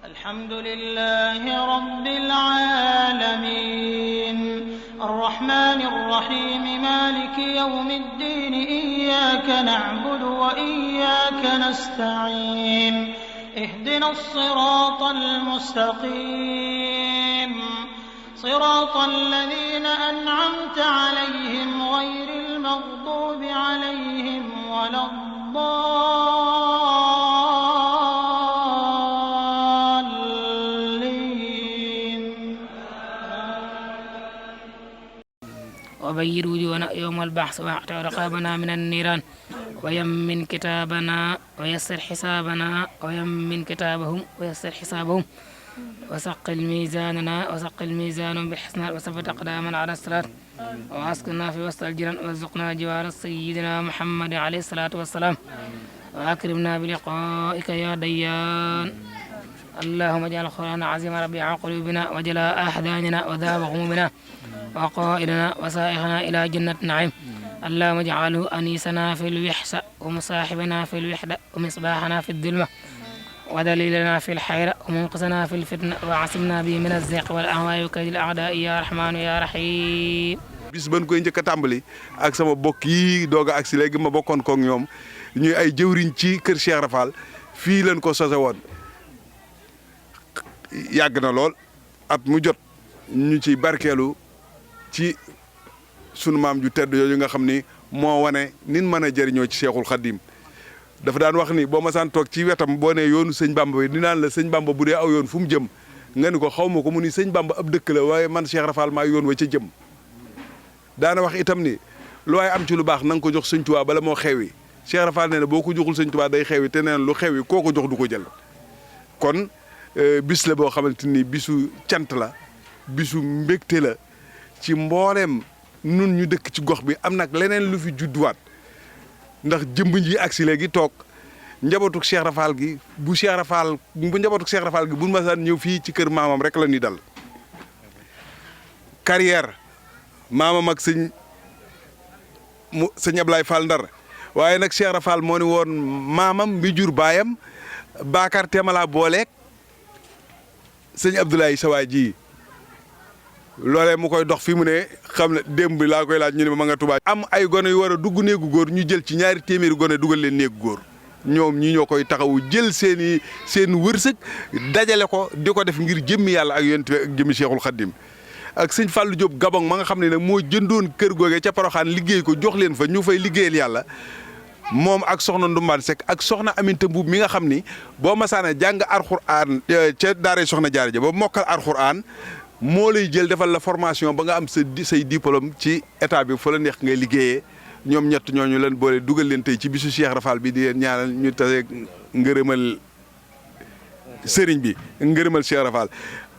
الحمد لله رب العالمين الرحمن الرحيم مالك يوم الدين إياك نعبد وإياك نستعين اهدنا الصراط المستقيم صراط الذين أنعمت عليهم غير المغضوب عليهم ولا الضالين وبير وجوهنا يوم البعث واعتق رقابنا من النيران ويمن كتابنا ويسر حسابنا ويمن كتابهم ويسر حسابهم وثقل ميزانهم بالحسنى وثبت أقدامنا على الصراط وأسكننا في وسط الجنان وارزقنا جوار سيدنا محمد عليه الصلاة والسلام وأكرمنا بلقائك يا ديان اللهم اجعل القرآن العظيم ربيع قلوبنا وجلاء أحزاننا وذهاب غمومنا وقائدنا وسائقنا إلى جنة النعيم اللهم اجعله أنيسنا في الوحشة ومصاحبنا في الوحدة ومصباحنا في الظلمة ودليلنا في الحيرة ومنقذنا في الفتنة وعصمنا به من الزيغ والأهواء وكيد الأعداء يا رحمن يا رحيم. bis ban koy njëkk a tàmbali ak sama bokk yi doog a agsi léegi ma bokkoon koog ñoom ñuy ay jëwriñ ci kër Cheikh Rafal fii leen ko sose woon yàgg na lool at mu jot ñu ci barkeelu ci sunu maam ju tedd yooyu nga xam ni moo wane nin mën a jëriñoo ci Cheikhul Khadim dafa daan wax ni boo ma saan toog ci wetam boo nee yoonu sëñ Bamba bi dinaan la sëñ Bamba bu dee aw yoon fu mu jëm nga ni ko xaw ma ko mu ni sëñ Bamba ab dëkk la waaye man Cheikh Rafal maa yoon wa ca jëm daana wax itam ni lu waaye am ci lu baax na nga ko jox sëñ Tuubaa bala moo xewi Cheikh Rafal nee na boo ko joxul sëñ Tuubaa day xewi te neen lu xewi koo ko jox du ko jël kon bis la boo xamante ni bisu cant la bisu mbégte la ci mbooleem nun ñu dëkk ci gox bi am nag leneen lu fi judduwaat ndax jëmb ji agsi léegi toog njabootuk Cheikh Rafal gi bu njabootuk Cheikh Rafal gi bu masaan ñëw fii ci kër maamam rek la ñuy dal carrière maamam ak sëñ Ablaye Fall Ndar waaye nag Cheikh Rafal moo ni woon maamam mi jur baayam Bakar Temala booleeg sëñ Abdoulaye Sawaay ji loolee mu koy dox fi mu ne xam ne démb bi laa koy laaj ñu ne ma nga Tuubaa am ay gone yu war a dugg néegu góor ñu jël ci 2 téeméeri gone dugal leen néegu góor ñoom ñi ñoo koy taxawu jël seen wërsëg dajale ko di ko def ngir jëmmi yàlla ak yonent ak jëmmi Cheikhul Khadim ak sëñ Fallou Diop Gabon ma nga xam ne nag moo jëndoon kër googee ca Poroxaan liggéey ko jox leen fa ñu fay liggéeyal yàlla moom ak soxna Ndumbaan Seck ak soxna Aminta Mbuub mi nga xam ni boo masaana jàng Alxuraan ca daaree soxna Jaara ja ba mokkal Alxuraan moo lay jël defal la formation ba nga am say diplôme ci état bi fa la neex ngay liggéeyee ñoom ñett ñooñu leen boole dugal leen tey ci bisu Cheikh Rafal bi di leen ñaanal ñu tase ngërëmal sëriñ bi ngërëmal Cheikh Rafal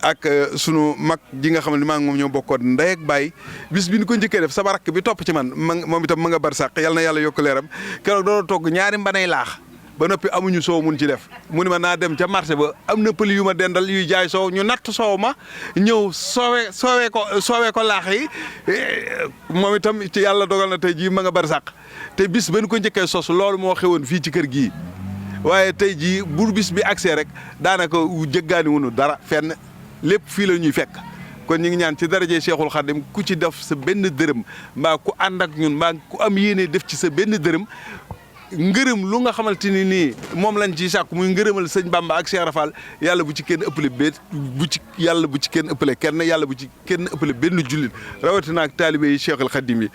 ak sunu mag ji nga xam ne maa ngi moom ñoo bokkoon ndey ak baay bis bi ñu ko njëkkee def sama rakk bi topp ci man moom itam ma nga bar sàq yal na yàlla yokk leeram keroog doon togg 2 mbanay laax ba noppi amuñu soow mun ci def mu ni ma naa dem ca marché ba am na pël yu ma dendal yuy jaay soow ñu natt soow ma ñëw soowee ko laax yi moom itam ci yàlla dogal na tey jii ma nga bar sàq te bis ba ñu ko njëkkee sos loolu moo xewoon fii ci kër gii waaye tey jii bu bis bi accès rek daanaka jëggaani wunu dara fenn lépp fii la ñuy fekk kon ñu ngi ñaan ci daraje Cheikhul Khadim ku ci def sa benn dërëm mbaa ku ànd ak ñun mbaa ku am yéene def ci sa benn dërëm ngërëm lu nga xamante ni nii moom lañ ciy sàkku muy ngërëmal sëñ Bamba ak Cheikh Rafal yàlla bu ci kenn ëppale yàlla bu ci kenn ëppale kenn yàlla bu ci kenn ëppale benn jullit rawatina ak taalibe yi Cheikhul Khadim yi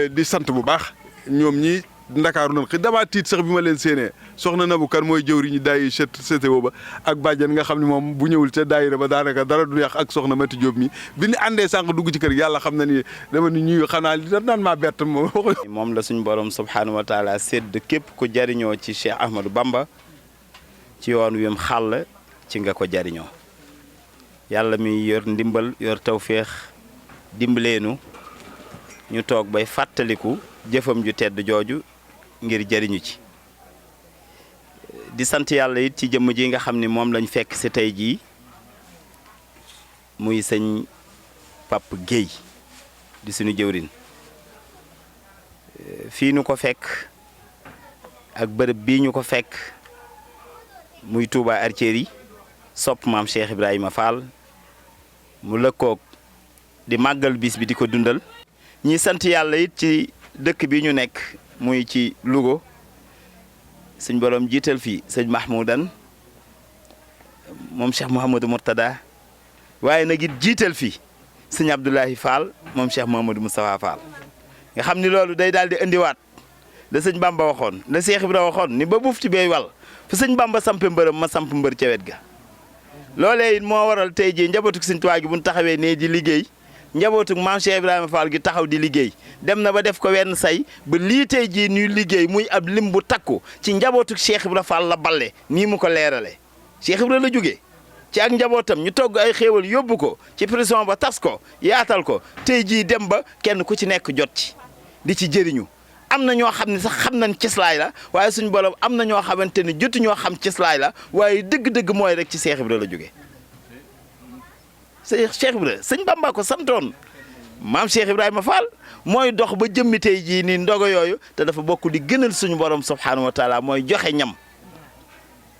di sant bu baax ñoom ñi Ndakaaru noonu xëy damaa tiit sax bi ma leen séenee soxna Nabou Kan mooy jëwriñu daay CTO ba ak bàjjan nga xam ne moom bu ñëwul ca daayira ba daanaka dara du yàq ak soxna Mati Diop mi bi ñu àndee sànq dugg ci kër yàlla xam na ni dama ni ñuy xanaa li naan maa bett moom la suñu borom subhaanahu wa taala sédd képp ku jariñoo ci Cheikh Ahmadou Bamba ci yoon wi mu xàll ci nga ko jariñoo yàlla mi yor ndimbal yor tawféex dimbaleenu ñu toog bay fàttaliku jëfam ju tedd jooju ngir jëriñu ci di sant yàlla it ci jëmm ji nga xam ni moom lañ fekk si tey jii muy sëñ Pape Gueye di suñu jëwrin fii ñu ko fekk ak bërëb bii ñu ko fekk muy Touba Artillerie sopp maam Cheikh Ibrahima Fall mu lëkkoog di màggal bis bi di ko dundal ñi sant yàlla it ci dëkk bi ñu nekk muy ci Louga suñ borom jiital fii sëñ Mahmoudan moom Cheikh Mouhamadou Mourtada waaye nag it jiital fii sëñ Abdoulahi Fall moom Cheikh Mouhamadou Moustapha Fall nga xam ni loolu day daal di indiwaat la sëñ Bamba waxoon la Cheikh Ibra waxoon ni ba bufti bay wal fu sëñ Bamba sampe mbërëm ma samp mbër ca wet ga loolee it moo waral tey jii njabootuk sëñ Tuubaa gi bu ñu taxawee nee di liggéey njabootuk maam Cheikh Ibrahima Fall gi taxaw di liggéey dem na ba def ko wenn say ba lii tey jii ñuy liggéey muy ab lim bu takku ci njabootuk Cheikh Ibrahima Fall la balle nii mu ko leerale Cheikh Ibrahima la jógee ci ak njabootam ñu togg ay xéewal yóbbu ko ci prison ba tas ko yaatal ko tey jii dem ba kenn ku ci nekk jot ci di ci jëriñu am na ñoo xam ne sax xam nañ cislaay la waaye suñu borom am na ñoo xamante ni jotu ñoo xam cislaay la waaye dëgg-dëgg mooy rek ci Cheikh Ibrahima la jógee Cheikh Ibrahima sëñ Bamba ko santoon maam Cheikh Ibrahima Fall mooy dox ba jëmmi tey jii nii ndogo yooyu te dafa bokk di gënal suñu borom subhanahu wa taala mooy joxe ñam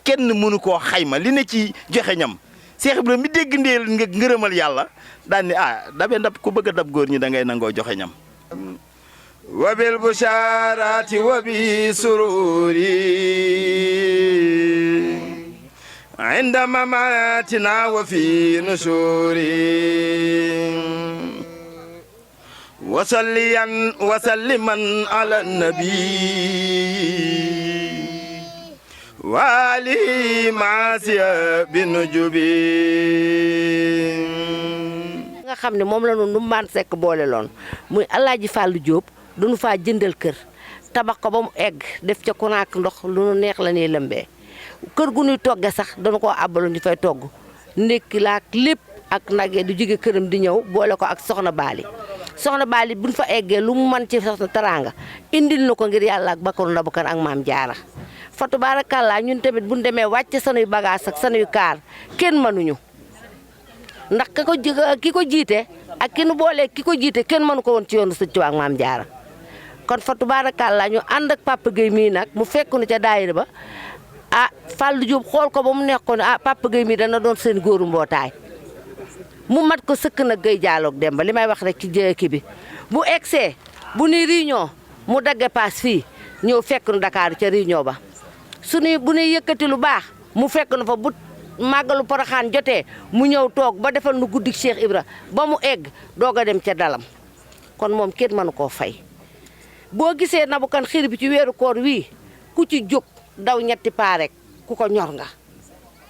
kenn mënu koo xayma li ne ci joxe ñam Cheikh Ibrahima mi dégg ndeel nga ngërëmal yàlla daan ni dabe ndab ku bëgg a dab góor ñi da ngay nangoo joxe ñam wabil busharati wabi sururi inda mamatina wa fi nusuri wasalliyan wasalliman ala nabi wali maasiya bi nujubi nga xam ne moom la noonu maan sekk boole loon muy Alaaji Fàllu Jóob duñu faa jëndal kër tabax ko ba mu egg def ca kunaak ndox lu nu neex la ñuy lëmbee kër gu ñuy togge sax dañu koo àbbaloon di fay togg ndékki laak lépp ak nagee du jóge këram di ñëw boole ko ak soxna Baali buñ fa eggee lu mu mën ci soxna teraanga indil na ko ngir yàlla ak bakkaru na bakkan ak maam jaara fa tabaarakallaa ñun tamit buñ demee wàcce sanuy bagage ak sanuy kaar kenn mënuñu ndax ki ko jiite ak ki nu boolee ki ko jiite kenn mënu ko woon ci yoonu Sëñ Tuubaa ak maam jaara kon fa tabaarakallaa ñu ànd ak Papa Gueye mii nag mu fekk nu ca daayira ba Fallou Diop xool ko ba mu nekk ko ne Papa Gueye mii dana doon seen góoru mbootaay mu mat ko sëkk nag Gueye jaaloog dem ba li may wax rek ci jëkki bi bu egsee bu nuy réunion mu dagge paas fii ñëw fekk nu Dakar ca réunion ba bu nuy yëkkati lu baax mu fekk nu fa bu màggalu Poroxaan jotee mu ñëw toog ba defal nu guddik Cheikh Ibra ba mu egg doog a dem ca dalam kon moom kenn mënu koo fay boo gisee Nabou Kane xir bi ci weeru koor wii ku ci jóg daw ñetti paa rek ku ko ñor nga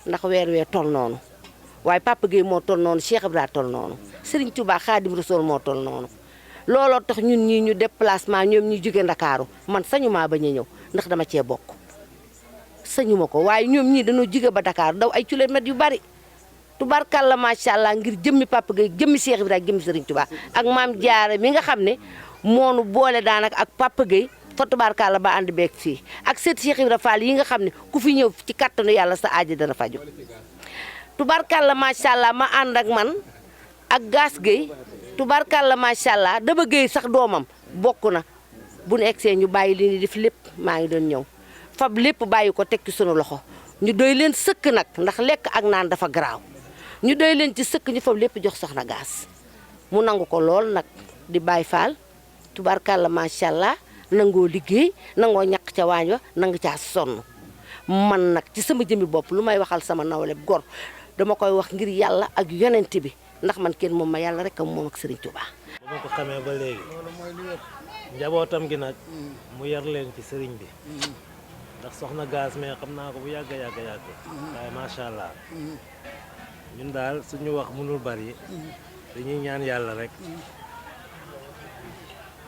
ndax weer wee tol noonu waaye Papa Gueye moo tol noonu Cheikh Ibra tol noonu Serigne Touba Khadim Rassoul moo tol noonu looloo tax ñun ñii ñu déplacement ñoom ñu jóge Ndakaaru man sañu maa bañ a ñëw ndax dama cee bokk sañu ma ko waaye ñoom ñii dañoo jóge ba Dakar daw ay kilomètres yu bari tubarkalla macha allah ngir jëmmi Papa Gueye jëmmi Cheikh Ibra jëmmi Serigne Touba ak maam Jaara mi nga xam ne moonu boole daanaka ak Papa Gueye fa tubarkalla ba ànd beeg fii ak seet Cheikh Ibra Fall yi nga xam ne ku fi ñëw ci kattanu yàlla sa aaji dana faju tubarkalla macha allah ma ànd ak man ak Gaas Gueye tubarkalla macha allah Daba Gueye sax doomam bokk na bu nu egsee ñu bàyyi li ni def lépp maa ngi doon ñëw fab lépp bàyyi ko tekki sunu loxo ñu doy leen sëkk nag ndax lekk ak naan dafa garaaw ñu doy leen ci sëkk ñu fab lépp jox soxna Gaas mu nangu ko lool nag di Baay Faal tubarkalla macha allah nangoo liggéey nangoo ñàkk ca waañ wa nangu caa sonn man nag ci sama jëmmi bopp lu may waxal sama nawle gor dama koy wax ngir yàlla ak yonent bi ndax man kenn moom ma yàlla rek am moom ak Serigne Touba. ba ma ko xamee ba léegi njabootam gi nag mu yar leen ci Serigne bi ndax soxna Gaas mais xam naa ko bu yàgg waaye macha allah ñun daal suñu wax mënul bari dañuy ñaan yàlla rek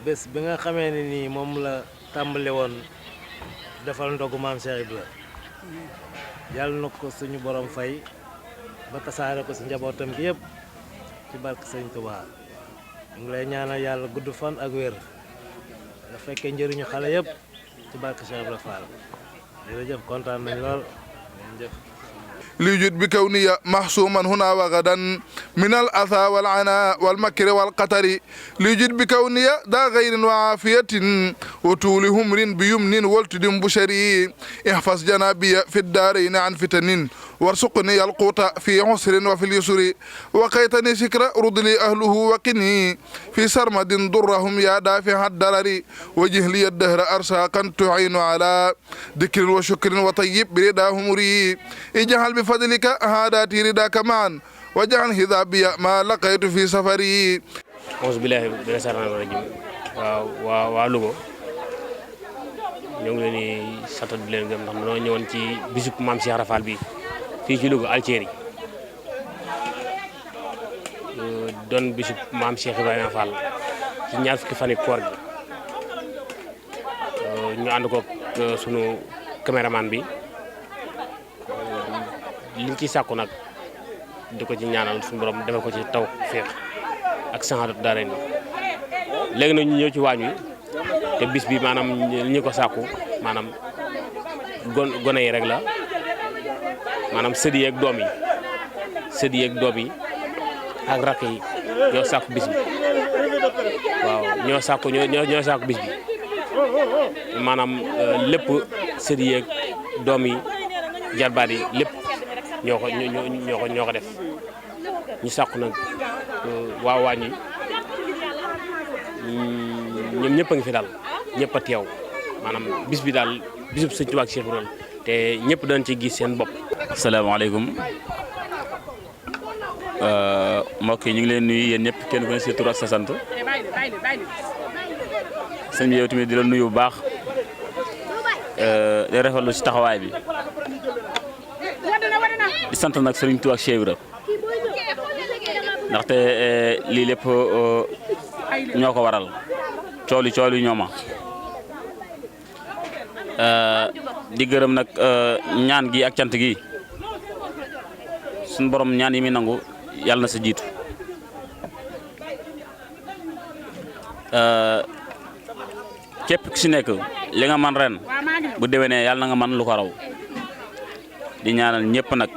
bés bi nga xamee ne nii moom la tàmbale woon defal ndogu maam Cheikh Ibra yàlla na ko suñu borom fay ba tasaare ko si njabootam gi yëpp ci barke Sëñ Tuubaa ñu ngi lay ñaanal yàlla gudd fan ak wér nga fekkee njëriñu xale yëpp ci barke Cheikh Ibra Fall jërëjëf kontaan nañ lool jërëjëf. ليجد بكونية محسوما هنا وغدا من الأذى والعناء والمكر والقتر ليجد بكونية دا غير وعافية وطول همر بيمن والتد بشري احفظ جنابي في الدارين عن فتن وارزقني القوت في عسر وفي اليسر وقيتني سكر رد لي أهله وقني في سرمد ضرهم يا دافع الدرر وجه لي الدهر أرساقا تعين على ذكر وشكر وطيب برداه مري اجعل بفضلك هاداتي رداك معا واجعل حذابي ما لقيت في سفري. أعوذ بالله من الشيطان الرجيم. waa Louga ñoo ngi leen di sant di leen gëm ndax dañoo ñëwoon ci bisub maam Cheikh Ibra Fall bi fii ci Louga Alceri doon bisub maam Cheikh Ibrahima Fall ci ñaar fukki fan yi koor gi ñu ànd ko sunu caméraman bi liñ ciy sàkku nag di ko ci ñaanal suñu borom defal ko ci taw féex ak saxaadatu daara ni léegi nag ñu ñëw ci waañ wi te bis bi maanaam ñi ko sàkku maanaam gone yi rek la maanaam sët yi ak doom yi ak rakk yi ñoo sàkku bis bi waaw ñoo sàkku bis bi maanaam lépp sët yi ak doom yi jarbaat yi lépp ñoo ko def ñu sàkku nag waa waañ wi ñoom ñëpp a ngi fi daal ñëpp a teew maanaam bis bi daal bisub Sëñ Tuubaa ak Cheikh Ibrahima te ñëpp dañ ci gis seen bopp. asalaamaaleykum mbokk yi ñu ngi leen nuyu yéen ñëpp kenn ku ne si tur ak sa sant sëñ bi yow tamit di la nuyu bu baax di rafetlu si taxawaay bi di sant nag Sëriñ Tuubaa ak Cheikh Ibrahima ndaxte lii lépp ñoo ko waral cooli ñooma di gërëm nag ñaan gi ak cant gi suñu borom ñaan yi muy nangu yàlla na sa jiitu képp ku si nekk li nga man ren bu déwénee yàlla na nga man lu ko raw di ñaanal ñëpp nag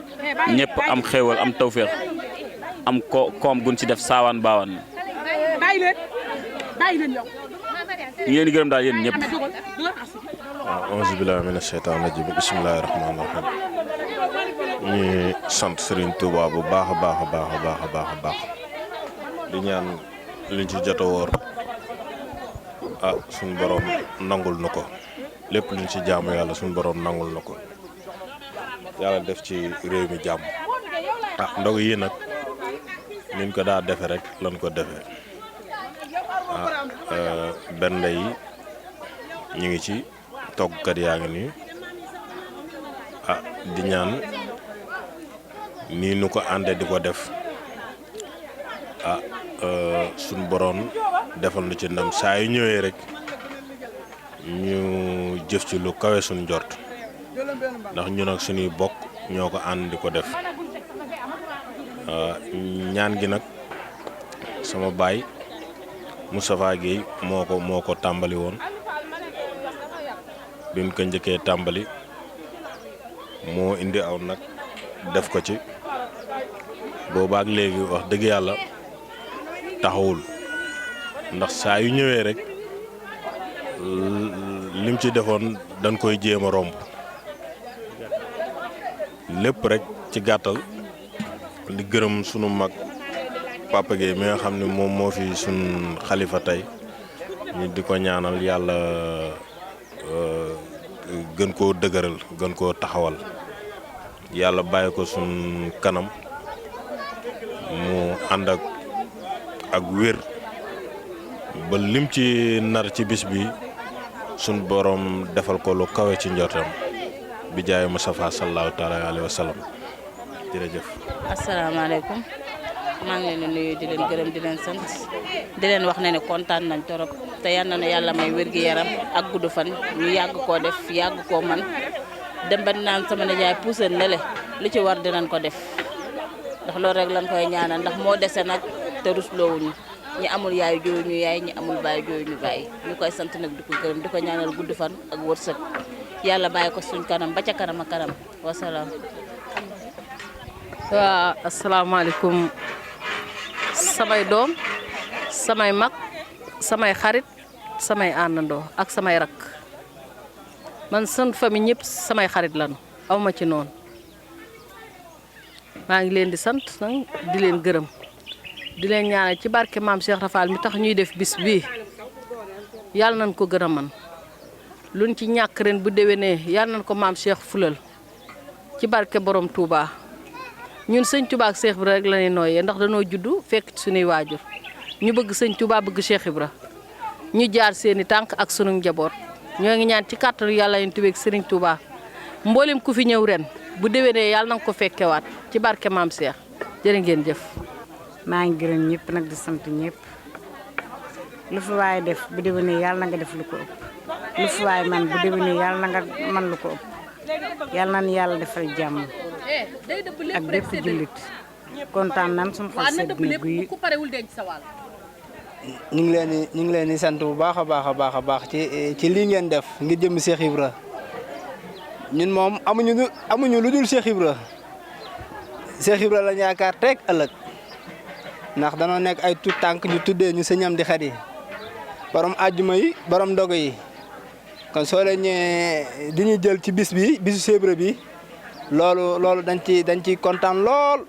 ñëpp am xéewal am tawféex am koom gun ci def saawaan baawaan ñu ngi leen di gërëm daal yéen ñëpp. waaw auzu billaahi mina sheytaani rajiim bismillaahi rahmaani rahiim ñuy sant Serigne Touba bu baax a baax di ñaan liñ ci jot a woor suñu borom nangul na ko lépp luñ ci jaamu yàlla suñu borom nangul na ko yàlla def ci réew mi jàmm ndog yi nag niñ ko daa defe rek lan ko defee benn yi ñu ngi ci toggkat yaa ngi nii di ñaan nii nu ko àndee di ko def suñ borom defal na ci ndam saa yu ñëwee rek ñu jëf ci lu kawe suñ njort ndax ñun ak suñuy bokk ñoo ko ànd di ko def ñaan gi nag sama baay Moustapha Guèye moo ko tàmbali woon bi mu ko njëkkee tàmbali moo indi aw nag def ko ci boobaak léegi wax dëgg yàlla taxawul ndax saa yu ñëwee rek lim ci defoon dañ koy jéem a romb lépp rek ci gàttal di gërëm sunu mag Papa Guèye mi nga xam ne moom moo fi sun xalifa tey ñu di ko ñaanal yàlla gën koo dëgëral gën koo taxawal yàlla bàyyi ko sun kanam mu ànd ak wér ba lim ci nar ci bis bi sun borom defal ko lu kawe ci njortam bi jaay Mustafa sallallahu taala alayhi wa sallam jërëjëf. asalaamaaleykum maa ngi leen di nuyu di leen gërëm di leen sant di leen wax ne kontaan nañ torop te yal na yàlla may wér-gi-yaram ak gudd fan ñu yàgg koo def yàgg koo man dem ba naan sama nijaay puusal na le li ci war dinañ ko def ndax loolu rek lañ koy ñaanal ndax moo dese nag te rusloowuñu ñi amul yaay jooyu ñu yaay ñi amul baay jooyu ñu bàyyi ñu koy sant nag di ko gërëm di ko ñaanal gudd fan ak wërsëg yàlla bàyyi ko suñ kanam ba ca kanam ak kanam wasalaam. waa asalaamaaleykum samay doom samay mag samay xarit samay àndandoo ak samay rakk man seen famille ñëpp samay xarit lañu awma ci noonu maa ngi leen di sant nag di leen gërëm di leen ñaanal ci barke maam Cheikh Rafal mi tax ñuy def bis bii yàlla nañ ko gën a man luñ ci ñàkk ren bu déwénee yàlla nañ ko maam Cheikh fulal ci barke borom Touba ñun sëñ Touba ak Cheikh Ibra rek la ñuy nooyee ndax dañoo juddu fekk suñuy waajur ñu bëgg sëñ Touba bëgg Cheikh Ibra ñu jaar seeni tànk ak sunu njaboot ñoo ngi ñaan ci kàttanu yàlla yéen tubeeg Serigne Touba mboolem ku fi ñëw ren bu déwénee yàlla na nga ko fekkewaat ci barke maam Cheikh jërë ngeen jëf. maa ngi gërëm ñëpp nag di sant ñëpp lu fi waaye def bu déwénee yàlla na nga def lu ko ëpp lu fi waaye man bu déwénee yàlla na nga man lu ko ëpp yàlla na yàlla defal jàmm ak bépp jullit kontaan nan suñu xol sedd na guy. ñu ngi leen di sant bu baax a baax ci lii ngeen def ngir jëm Cheikh Ibra ñun moom amuñu lu dul Cheikh Ibra la ñu yaakaar teg ëllëg ndax danoo nekk ay tout tànk ñu tuddee ñu sëñ Amdi Xadi borom àjjuma yi borom ndogu yi kon soo leen ñëwee di ñu jël ci bis bi bisu Cheikh Ibra bi loolu dañ ciy kontaan lool.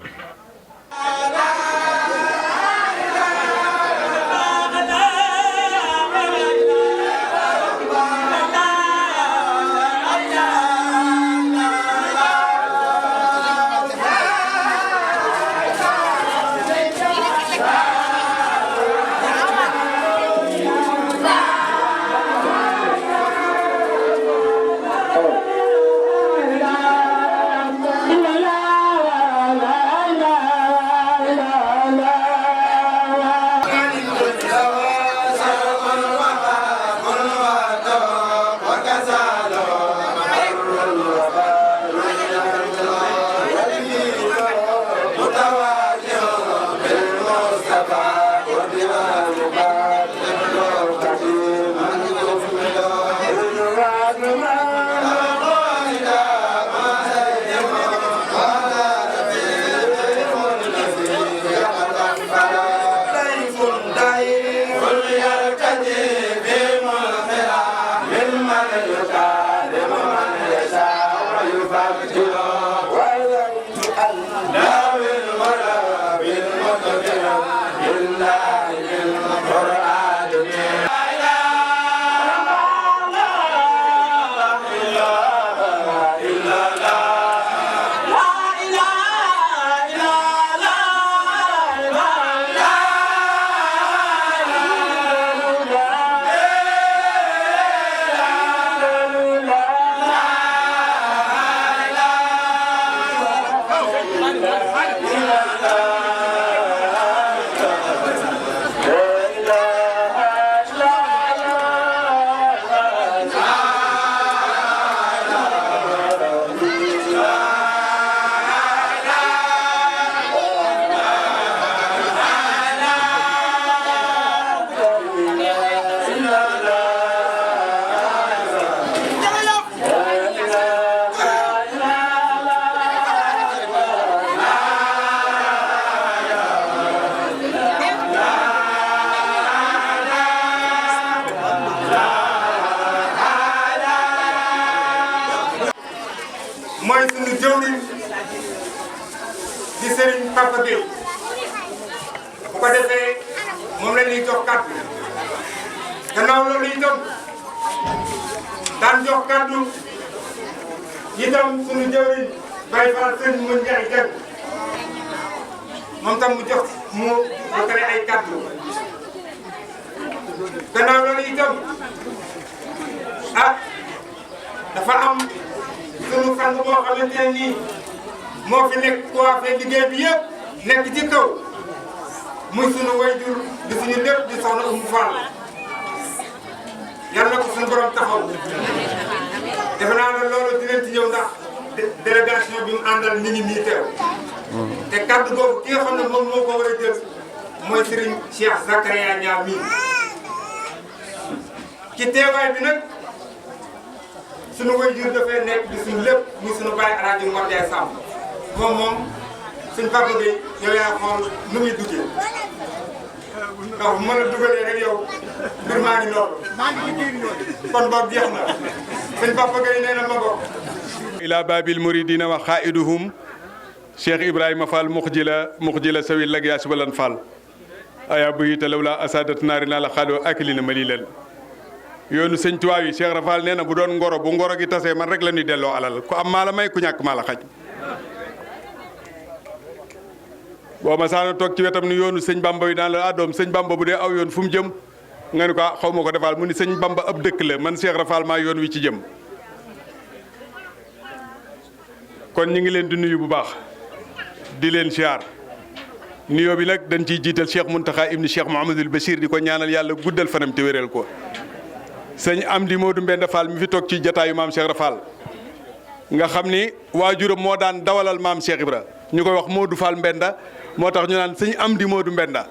mooy suñu jëwriñ di Serigne Papa Gueye bu ko defee moom la ñuy jox kàddu gannaaw loolu itam daan jox kàddu itam suñu jëwriñ Baye Fall Serigne Mounde Ndiaye Dieng moom tam mu jox mu bokkale ay kàddu gannaaw loolu itam dafa am sunu sang boo xamante ne nii moo fi nekk coiffé liggéey bi yëpp nekk ci kaw muy sunu wayjur di suñu lépp di soxna Oumou Fall yàlla na ko suñu borom taxaw defe naa ne loolu dinañ ci ñëw ndax délégation bi mu àndal mi ngi nii teew te kaddu boobu ki nga xam ne moom moo ko war a jël mooy Serigne Cheikh Zakaria Niang mi ci teewaay bi nag sunu waajur dafay nekk di suñu lépp muy sunu baay Alaaji Mor Ndiaye Samb moom suñ Papa Gueye yow yaa xool nu muy duggee ndax bu mën a dugalee rek yow mbir maa ngi loolu kon boog jeex na suñ Papa Gueye nee na ma bokk ila babil muridina wa xaiduhum Cheikh Ibrahima Fall muxjila sawil lag yaa subalan Fall aya buyita lawla asadat naari naa la xaaloo akilina malilal yoonu sëñ Tuubaa yi Cheikh Rafal nee na bu doon ngoro bu ngoro gi tasee man rek la ñuy delloo alal ku am maa la may ku ñàkk maa la xaj boo ma saana toog ci wetam ni yoonu sëñ Bamba yi daan la doom sëñ Bamba bu dee aw yoon fu mu jëm nga ni ko xaw ma ko defal mu ni sëñ Bamba ab dëkk la man Cheikh Rafal maa yoon wi ci jëm kon ñu ngi leen di nuyu bu baax di leen siyaar nuyoo bi nag dañ ciy jiital Cheikh Mountakha ibni Cheikh Mouhamadoul Bachir di ko ñaanal yàlla guddal fanam te wéral ko sëñ Amdi Modou Mbenda Fall mi fi toog ci jataayu maam Cheikh Rafal nga xam ni waajuram moo daan dawalal maam Cheikh Ibra ñu koy wax Modou Fall Mbenda moo tax ñu naan sëñ Amdi Modou Mbenda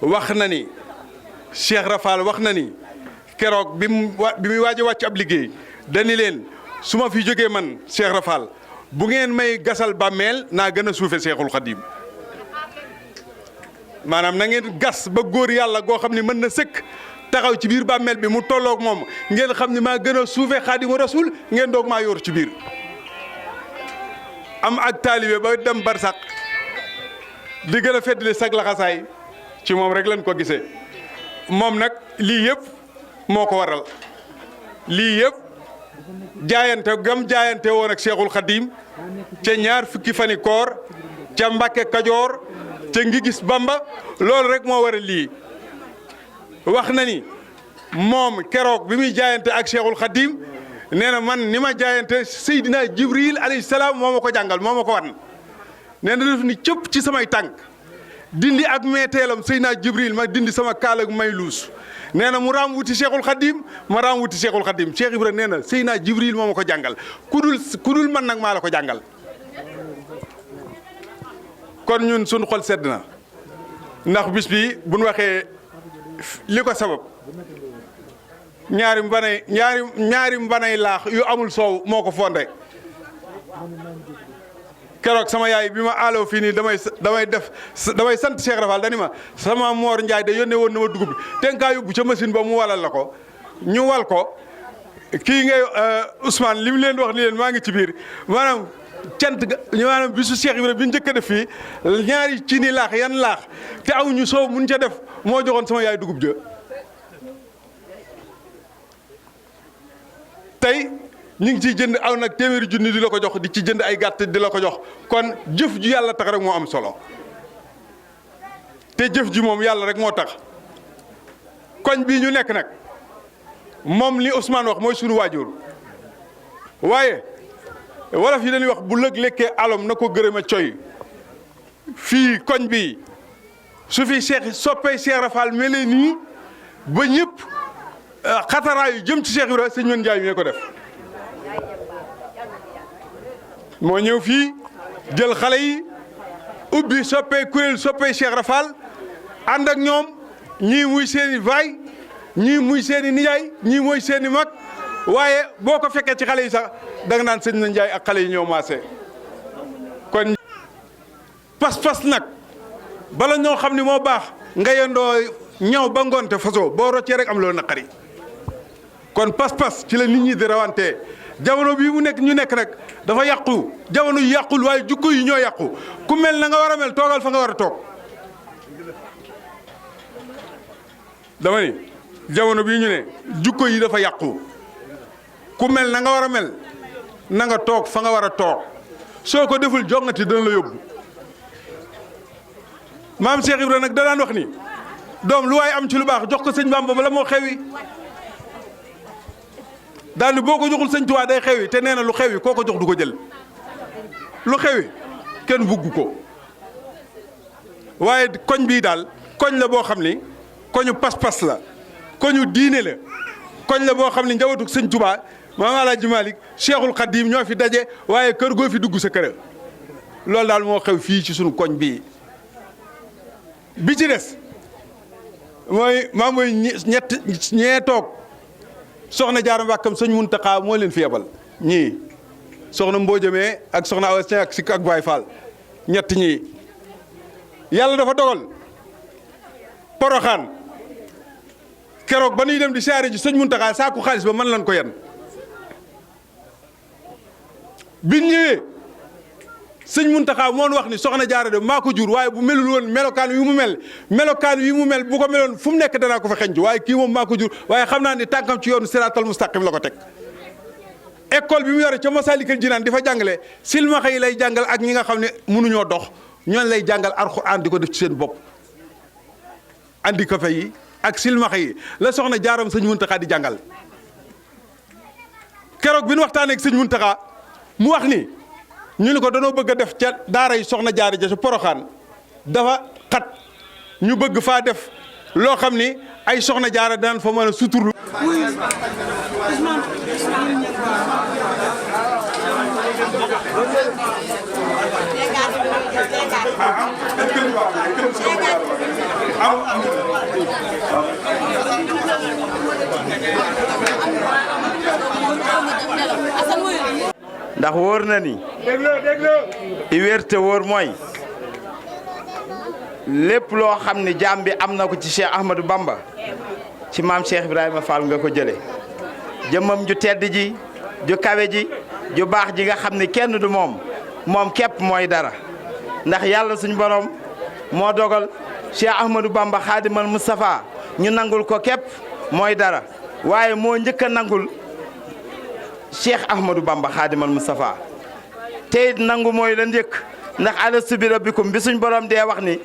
wax na ni Cheikh Rafal wax na ni keroog bi muy waaj a wàcc ab liggéey dani leen su ma fi jógee man Cheikh Rafal bu ngeen may gasal bàmmeel naa gën a suufe Seexul Xadiim maanaam na ngeen gas ba góor yàlla goo xam ne mën na sëkk taxaw ci biir bàmmeel bi mu tolloog moom ngeen xam ne maa gën a suufe Xaadimu Rasuul ngeen doog maa yor ci biir am ak taalibe ba dem barsax di gën a feddali sag laxasaay ci moom rek lañ ko gisee moom nag lii yëpp moo ko waral lii yëpp jaayante gam jaayante woon ak Seexul Xadiim ca ñaar fukki fani koor ca Mbàkke Kajoor ca ngi gis Bamba loolu rek moo waral lii wax na ni moom keroog bi muy jaayante ak Seexul Xadiim nee na man ni ma jaayante Seydina Jibril alayhi salaam moo ma ko jàngal moo ma ko wan nee na def ni cëpp ci samay tànk dindi ak meeteelam Seydina Jibril ma dindi sama kaala may luus nee na mu raam wuti Cheikhul Khadim ma raam wuti Cheikhul Khadim Cheikh Ibra nee na Seydina Jibril moo ma ko jàngal ku dul man nag maa la ko jàngal kon ñun suñu xol sedd na ndax bis bi buñ waxee li ko sabab ñaari mbanay laax yu amul soow moo ko fonde keroog sama yaay bi ma aaloo fii nii damay sant Cheikh Rafal dani ma sama Moor Njaay da yónnee woon na ma dugub te nga yóbbu ca machine ba mu walal la ko ñu wal ko kii ngay Ousmane li mu leen wax ni leen maa ngi ci biir maanaam cant ga maanaam bisu Cheikh Ibrahima bi njëkk a def fii ñaari ci ni laax yan laax te amuñu soow mun ca def moo joxoon sama yaay dugub ja tey ñu ngi ciy jënd aw nag téeméeri junni di la ko jox di ci jënd ay gàtt di la ko jox kon jëf ju yàlla tax rek moo am solo te jëf ji moom yàlla rek moo tax koñ bii ñu nekk nag moom li Ousmane wax mooy sunu waajur waaye wolof yi dañuy wax bu lëg lekkee alom na ko gërëme coy fii koñ bi su fi soppee Cheikh Rafal mel nii ba ñëpp xataraayu jëm ci Cheikh Ibrahima sëñ Mën Njaay mi ko def moo ñëw fii jël xale yi ubbi soppee kuréel soppee Cheikh Rafal ànd ak ñoom ñii muy seeni baay ñii muy seeni nijaay ñii muy seeni mag waaye boo ko fekkee ci xale yi sax danga naan sëñ na Njaay ak xale yi ñëw maase kon pas-pas nag bala ñoo xam ni moo baax nga yendoo ñaw ba ngoonte façon boo roccee rek am loolu naqari kon pas-pas ci la nit ñi di rawante jamono bii mu nekk ñu nekk nag dafa yàqu jamono yu yàqul waaye jukko yi ñoo yàqu ku mel na nga war a mel toogal fa nga war a toog dama ni jamono bii ñu ne jukko yi dafa yàqu ku mel na nga war a mel na nga toog fa nga war a toog soo ko deful jongati dana la yóbbu maam Cheikh Ibrahima nag da daan wax ni doom lu waay am ci lu baax jox ko sëñ Bamba bala moo xewi daal ni boo ko joxul sëñ Tuubaa day xewi te nee na lu xewi koo ko jox du ko jël lu xewi kenn bugg ko waaye koñ bii daal koñ la boo xam ni koñu pas-pas la koñu diine la koñ la boo xam ni njabootu sëñ Tuubaa maam Alaaji Malik Cheikhul Khadim ñoo fi daje waaye kër goo fi dugg sa kër loolu daal moo xew fii ci sunu koñ bii bi ci des mooy maa mooy ñee toog soxna Jaara Mbàkkam sëñ Muntaxa moo leen fi yebal ñii soxna Mbodjamee ak soxna Awa Seng ak Sikk ak Baay Faal ñett ñii yàlla dafa dogal Poroxaan keroog ba nuy dem di siyaare ji sëñ Muntaxa saaku xaalis ba mën lan ko yan biñ ñëwee sëñ Muntaxa moon wax ni soxna Jaara de maa ko jur waaye bu melul woon melokaan wi mu mel bu ko meloon fu mu nekk danaa ko fa xeñju waaye kii moom maa ko jur waaye xam naa ni tànkam ci yoonu siraatal mustaqim la ko teg école bi mu yore ca Masaalikul Jinaan di fa jàngale silmaxa yi lay jàngal ak ñi nga xam ne mënuñoo dox ñooñu lay jàngal alxuraan di ko def ci seen bopp handicapé yi ak silmaxa yi la soxna Jaaram sëñ Muntaxa di jàngal keroog bi nu waxtaanee ak sëñ Muntaxa mu wax ni ñu ni ko danoo bëgg a def ca daara yi soxna Jaara ja ca Poroxaan dafa xat ñu bëgg faa def loo xam ni ay soxna Jaara daan fa mën a suturlu ndax wóor na ni i wér te wóor mooy lépp loo xam ne jaam bi am na ko ci Cheikh Ahmadou Bamba ci maam Cheikh Ibrahima Fall nga ko jële jëmmam ju tedd ji ju kawe ji ju baax ji nga xam ne kenn du moom képp mooy dara ndax yàlla suñ borom moo dogal Cheikh Ahmadou Bamba Xaadimal Moustapha ñu nangul ko képp mooy dara waaye moo njëkk a nangul Cheikh Ahmadou Bamba Xaadimal Moustapha te it nangu mooy la njëkk ndax alastu bi rabbikum bi suñ borom dee wax ni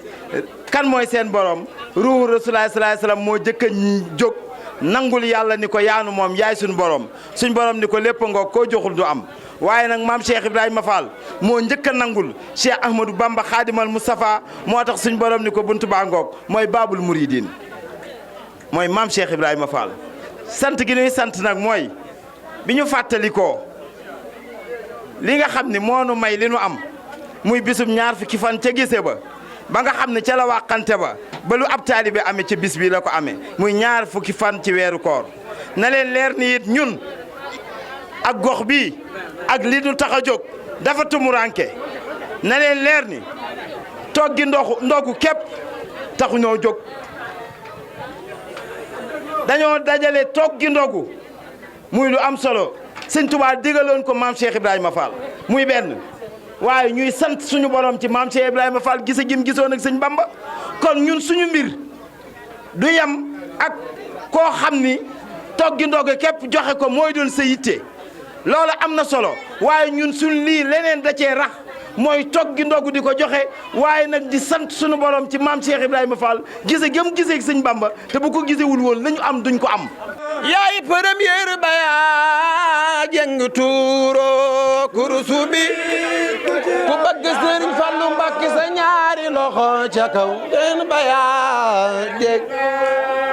kan mooy seen borom ruuhu rasulullaah sallallaahu alayhi wa sallam moo jëkk a jóg nangul yàlla ni ko yaanu moom yaay suñ borom ni ko lépp ngoog koo joxul du am waaye nag maam Cheikh Ibrahima Fall moo njëkk a nangul Cheikh Ahmadou Bamba Xaadimal Moustapha moo tax suñ borom ni ko buntu baa ngoog mooy baabul muridin mooy maam Cheikh Ibrahima Fall sant gi ñuy sant nag mooy bi ñu fàttalikoo li nga xam ne moo nu may li nu am muy bisum ñaar fukki fan ca gise ba nga xam ne ca la wàqante ba lu ab taalibe amee ca bis bi la ko amee muy ñaar fukki fan ci weeru koor na leen leer ni it ñun ak gox bi ak li du tax a jóg dafa tumuranke na leen leer ni toggi ndogu képp taxu ñoo jóg dañoo dajale toggi ndogu muy lu am solo sëñ Tuubaa digaloon ko maam Cheikh Ibrahima Fall muy benn waaye ñuy sant suñu borom ci maam Cheikh Ibrahima Fall gise gim gisoon ak sëñ Bamba kon ñun suñu mbir du yem ak koo xam ni toggi ndogu képp joxe ko mooy doon sa yitte loolu am na solo waaye ñun suñ lii leneen da cee rax mooy toggi ndogu di ko joxe waaye nag di sant suñu borom ci maam Cheikh Ibrahima Fall gise gëm gisee ak sëñ Bamba te bu ko gisewul woon lañu am duñ ko am yaay premier baya jeng tuuro kurusu bi ku bëgg Sëriñ Fallu Mbàkke sa ñaari loxo ca kaw den baya dégg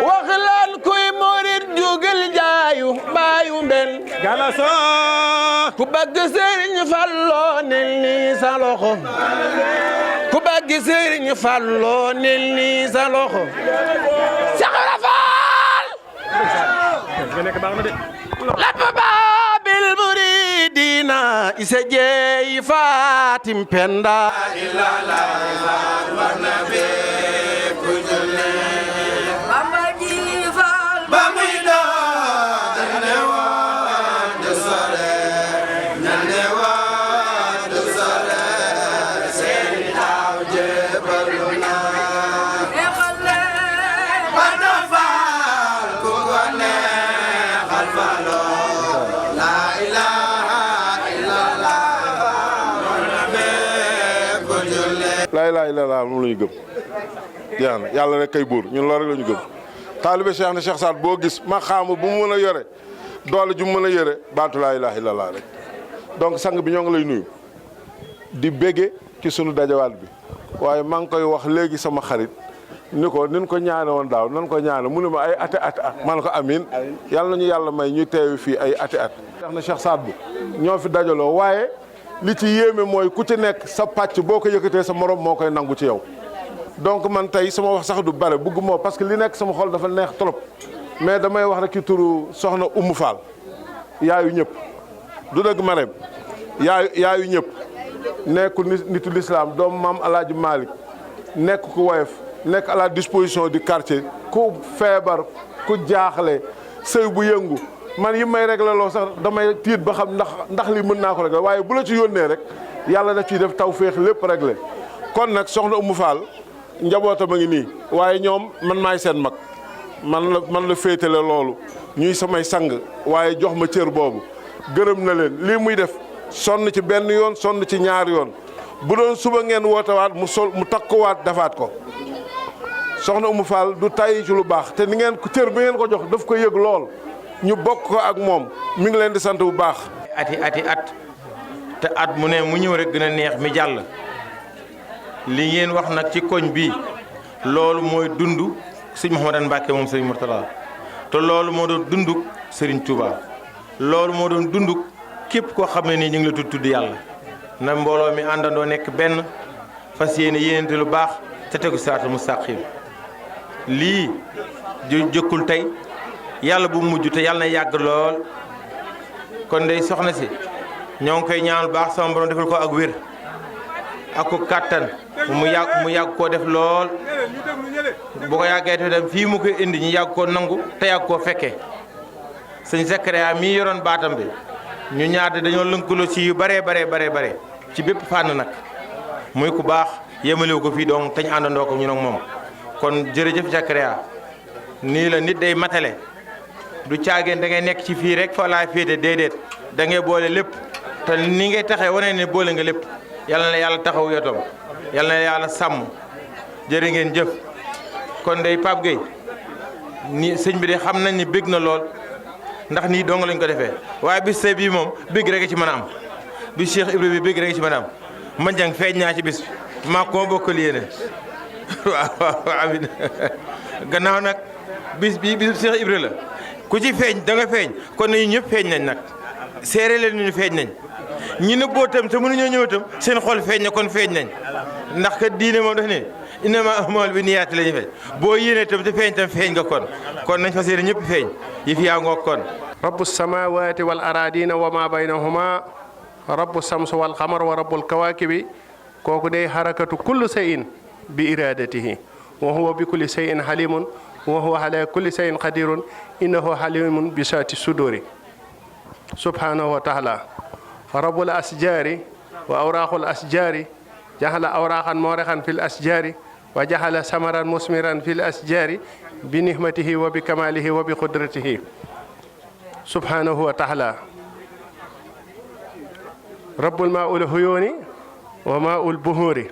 wax leen kuy murit jugal jaayu baayu mben galaso ku bëgg Sëriñ Fallu nel ni sa loxo ku bëgg Sëriñ Fallu nel ni sa loxo lapp baabil muridina isa jeey Fatim Penda Bamba ji Fall ba muy doon ne woon de sore ne woon de sore seen taw jébalu na laa ilaaha illallaah moom la ñu gëm jeex na yàlla rek kay buur ñun loolu rek la ñu gëm taalibe Cheikh na Cheikh Saad boo gis ma xaama bu mu mën a yore doole ju mu mën a yore baatu laa ilaaha illallaah rek donc sang bi ñoo ngi lay nuyu di bége ci sunu dajawaat bi waaye maa ngi koy wax léegi sama xarit ni ko nin ko ñaane woon daaw nan ko ñaane mu ne ma ay ati at man ko amiin yàlla nañu yàlla may ñu teewi fii ay ati at Cheikh na Cheikh Saad bu ñoo fi dajaloo waaye li ci yéeme mooy ku ci nekk sa pàcc boo ko yëkkatee sa morom moo koy nangu ci yow donc man tey sama wax sax du bare bugg moo parce que li nekk sama xol dafa neex trop mais damay wax rek ci turu soxna Oumou Fall yaayu ñëpp du dëgg Marème yaayu ñëpp nekku nitu l'islam doomu maam Alaaji Malick nekk ku woyof nekk à la disposition du quartier ku feebar ku jaaxle sëy bu yëngu man yi may réglé loo sax damay tiit ba xam ndax li mën naa ko réglé waaye bu la ci yónnee rek yàlla daf ciy def tawféex lépp réglé kon nag soxna Oumou Fall njabootam a ngi nii waaye ñoom man maay seen mag man la féetale loolu ñuy samay sang waaye jox ma cër boobu gërëm na leen lii muy def sonn ci benn yoon sonn ci ñaari yoon bu doon suba ngeen wootewaat mu takkuwaat defaat ko soxna Oumou Fall du tàyyi ci lu baax te ni ngeen ko cër bi ngeen ko jox daf ko yëg lool ñu bokk ko ak moom mi ngi leen di sant bu baax. ati at te at mu ne mu ñëw rek gën a neex mi jàll li ngeen wax nag ci koñ bi loolu mooy dund sëñ Mouhamadou Mbacke moom sëñ Mourtala te loolu moo doon dund Serigne Touba loolu moo doon dund képp koo xam ne nii ñu ngi la tudd yàlla na mbooloo mi àndandoo nekk benn fas yéenente lu baax te tegu siraatal mustaqim lii jëkkul tey yàlla bu mujj te yàlla na yàgg lool kon day soxna si ñoo ngi koy ñaanal baax sama borom defal ko ak wér ak ko kàttan mu yàgg koo def lool bu ko yàggee te dem fii mu koy indi ñu yàgg koo nangu te yàgg koo fekke sëñ Zakaria mii yoroon baatam bi ñu ñaata dañoo lënkaloo ci yu bare ci bépp fànn nag muy ku baax yemalewu ko fii donc te ñu àndandoo ko ñu nag moom kon jërëjëf Zakaria nii la nit day matale du caageen da ngay nekk ci fii rek fa laa féete déedéet da ngay boole lépp te ni ngay taxee wane ne boole nga lépp yàlla na yàlla taxaw yotam yàlla na yàlla sàmm jërë ngeen jëf kon day Pape Gueye ni sëñ bi de xam nañ ni bég na lool ndax nii dong lañ ko defee waaye bis tey bii moom bég rek ci mën a am bis Cheikh Ibrahima bi bég rek ci mën a am man jàng feeñ naa ci bis bi maa ko bokkal yéene waaw amin gannaaw nag bis bii bisu Cheikh Ibrahima la ku ci feeñ da nga feeñ kon nañu ñëpp feeñ nañ nag séeré leen ñu feeñ nañ ñi nëbboo tam te mënuñoo ñëw tam seen xol feeñ na kon feeñ nañ ndax kat diine moom daf ne innamaa a'maalu binniyaati la ñu feeñ boo yéenee tam te feeñ tam feeñ nga kon nañ fas yéene ñëpp feeñ yi fi yaa ngoog kon rabbu samawati wal aradina wa ma baynahuma rabbu samsu wal xamar wa rabbul kawakibi kooku day harakatu kullu shay'in bi iradatihi wa huwa bi kulli shay'in halimun wa huwa ala kulli shay'in qadirun innahu halimun bi saati suduri subhanahu wa taala rabbul asjari wa awraqul asjari jahala awraqan mawraqan fil asjari wa jahala samaran musmiran fil asjari bi nihmatihi wa bi kamalihi wa bi qudratihi subhanahu wa taala rabbul ma'ul huyuni wa ma'ul buhuri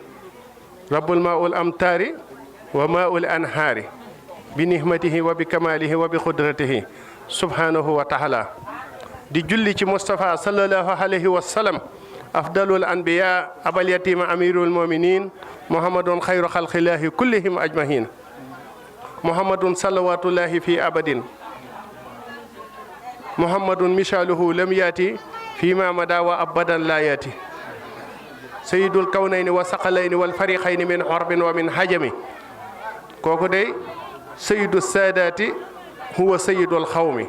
rabbul ma'ul amtari wa ma'ul anhari bi nihmatihi wa bi kamalihi wa bi qudratihi subhanahu wa taala di julli ci Mustafa sallallahu alayhi wa sallam afdalul anbiya abal yatima amirul muminin muhammadun khayru khalqillahi kullihim ajmahin muhammadun salawatullahi fi abadin muhammadun mishaluhu lam yati fima mada wa abadan la yati sayyidul kawnayni wa saqalayni wal fariqayni min harbin wa min hajami kooku day sayyidu saadati huwa sayyidul xawmi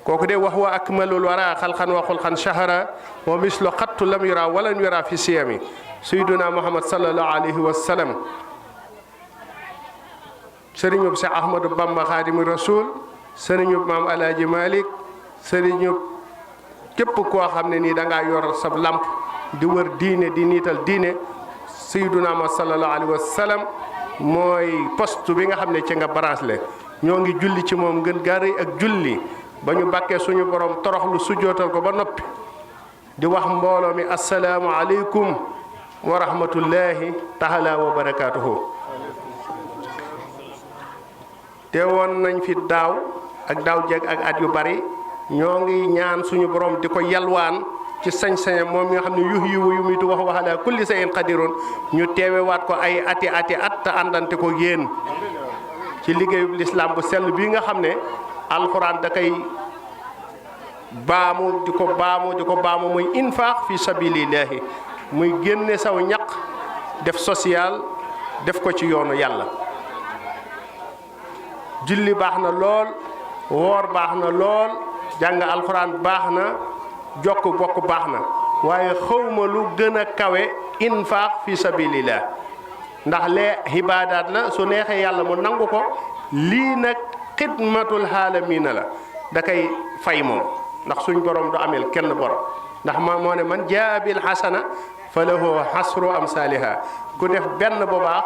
kooku de wax wa akmalul wara xalqan wa xulqan shahara wa mislu xattu lam yura walan yura fi siyami sayyiduna muhammad sallallahu alayhi wa sallam sëriñub Seex Ahmadu Bamba xaadimu rasul sëriñub maam alaaji Malik sëriñub képp koo xam ne nii da ngaa yor sab lamp di wër diine di niital diine sayyiduna muhammad sallallahu alayhi wa sallam mooy poste bi nga xam ne ci nga branche le ñoo ngi julli ci moom ngën gaari ak julli ba ñu bàkkee suñu borom toroxlu sujjootal ko ba noppi di wax mbooloo mi asalaamu aleykum wa rahmatullahi taala wa barakaatuhu te woon nañ fi daaw ak daaw jeeg ak at yu bari ñoo ngi ñaan suñu borom di ko yalwaan ci sañ-sañam moom mi nga xam ne yuhyi wa yumiitu wax ala kulli shay'in qadirun ñu teewewaat ko ay ati at te àndante ko yéen ci liggéeyu lislaam bu sell bii nga xam ne alxuraan da koy baamu di ko baamu muy infaq fi sabilillahi muy génne saw ñaq def social def ko ci yoonu yàlla. julli baax na lool woor baax na lool jàng alxuraan baax na jokk bokk baax na waaye xawma lu gën a kawe infaq fi sabilillah ndax lee ibaadaat la su neexee yàlla mu nangu ko lii nag xidmatul xaalamiina la da koy fay moom ndax suñ borom du amel kenn borom ndax moo ne man jaa bil xasana fa lahu xasru amsaaliha ku def benn bu baax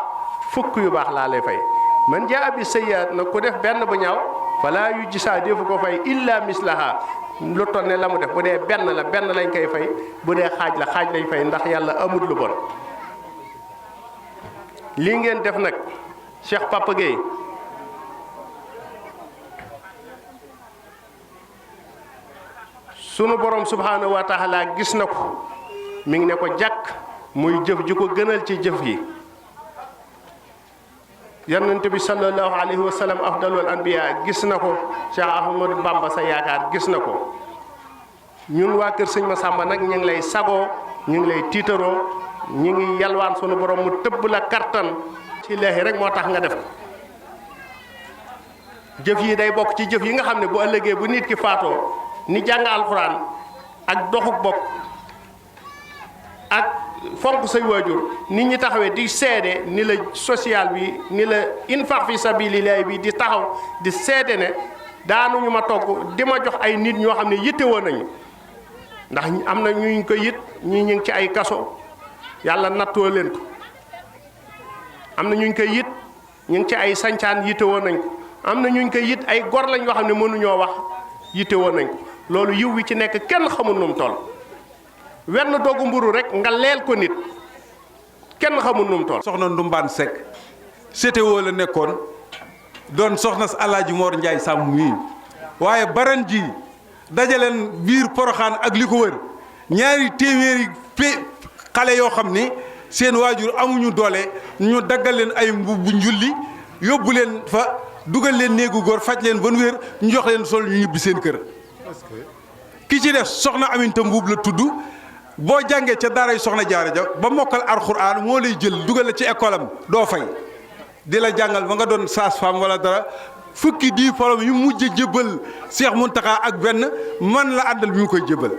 fukk yu baax laa lay fay man jaa bi sayyaat nag ku def benn bu ñaaw falaa yu gisaa defu ko fay illa mislaha lu toll ne la mu def bu dee benn la benn lañ koy fay bu dee xaaj la xaaj lañ fay ndax yàlla amut lu bon lii ngeen def nag Cheikh Papa Gueye sunu borom subhanahu wa taala gis na ko mi ngi ne ko jàkk muy jëf ji ko gënal ci jëf yi yonent bi sallallahu alayhi wa sallam afdalul anbiya gis na ko Cheikh Ahmadou Bamba sa yaakaar gis na ko ñun waa kër sëñ Massamba nag ñu ngi lay sagoo ñu ngi lay tiitaroo ñu ngi yalwaan sunu borom mu tëbb la kartan ci leexi rek moo tax nga def ko jëf yi day bokk ci jëf yi nga xam ne bu ëllëgee bu nit ki faatoo ni jàng alxuraan ak doxuk bokk ak fonk say waajur nit ñi taxawee di seede ni la social bi ni la infaq fi sabilillah bi di taxaw di seede ne daanuñu ma togg di ma jox ay nit ñoo xam ne yitte woon nañu ndax am na ñu ko yit ñii ñu ngi ci ay kaso yàlla nattoo leen ko am na ñu koy yit ñu ngi ci ay sancaan yitte woon nañ ko am na ñu koy yit ay gor lañ yoo xam ne mënuñoo wax yitte woon nañ ko loolu yiw wi ci nekk kenn xamul nu mu toll wenn doogu mburu rek nga leel ko nit kenn xamul nu mu toll. soxna Ndumbaan Seck CTO la nekkoon doon soxna si Alaaji Mor Njaay Sàmm mii waaye baran ji dajaleen biir Poroxaan ak li ko wër ñaari téeméeri xale yoo xam ni seen waajur amuñu doole ñu daggal leen ay mbubb njulli yóbbu leen fa dugal leen néegu góor faj leen ba nu wér ñu jox leen sol ñu ñibbi seen kër ki ci def soxna Aminta Mbuub la tudd boo jàngee ca daaray soxna Jaara ja ba mokkal alxuraan moo lay jël dugal la ci école am doo fay di la jàngal ba nga doon sage-femme wala dara fukki diplôme yu mujj jébbal Cheikh Mountakha ak benn man la àndal bi mu koy jébbal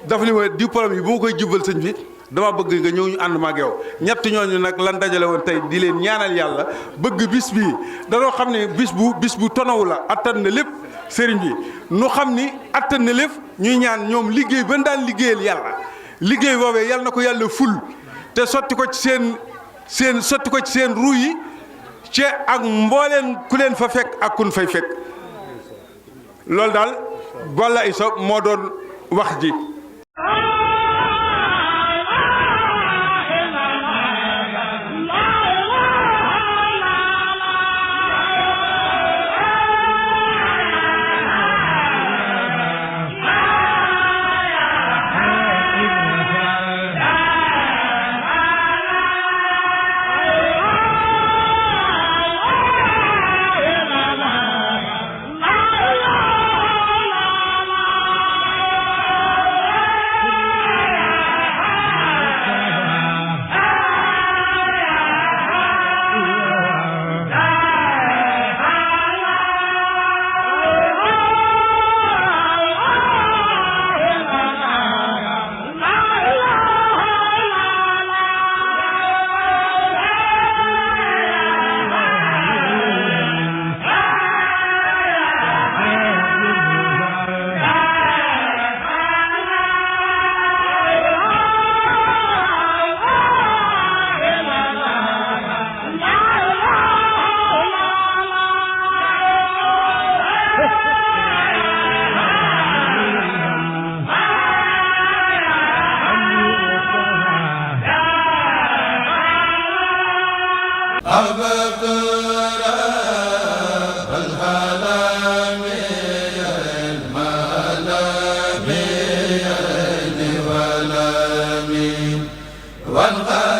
dafa ni ma diplôme yi bu ma koy jébbal sëñ bi dama bëgg nga ñëw ñu ànd ma ak yow ñett ñooñu nag lan dajale woon tey di leen ñaanal yàlla bëgg bis bii danoo xam ne bis bu tonawu la attan na lépp sëriñ bi nu xam ni attan na lépp ñuy ñaan ñoom liggéey ban daan liggéeyal yàlla liggéey boobee yàlla na ko yàlla ful te sotti ko ci seen ruu yi ci ak mbooleen ku leen fa fekk ak kun fay fekk loolu daal Balla Issa moo doon wax ji. والغالب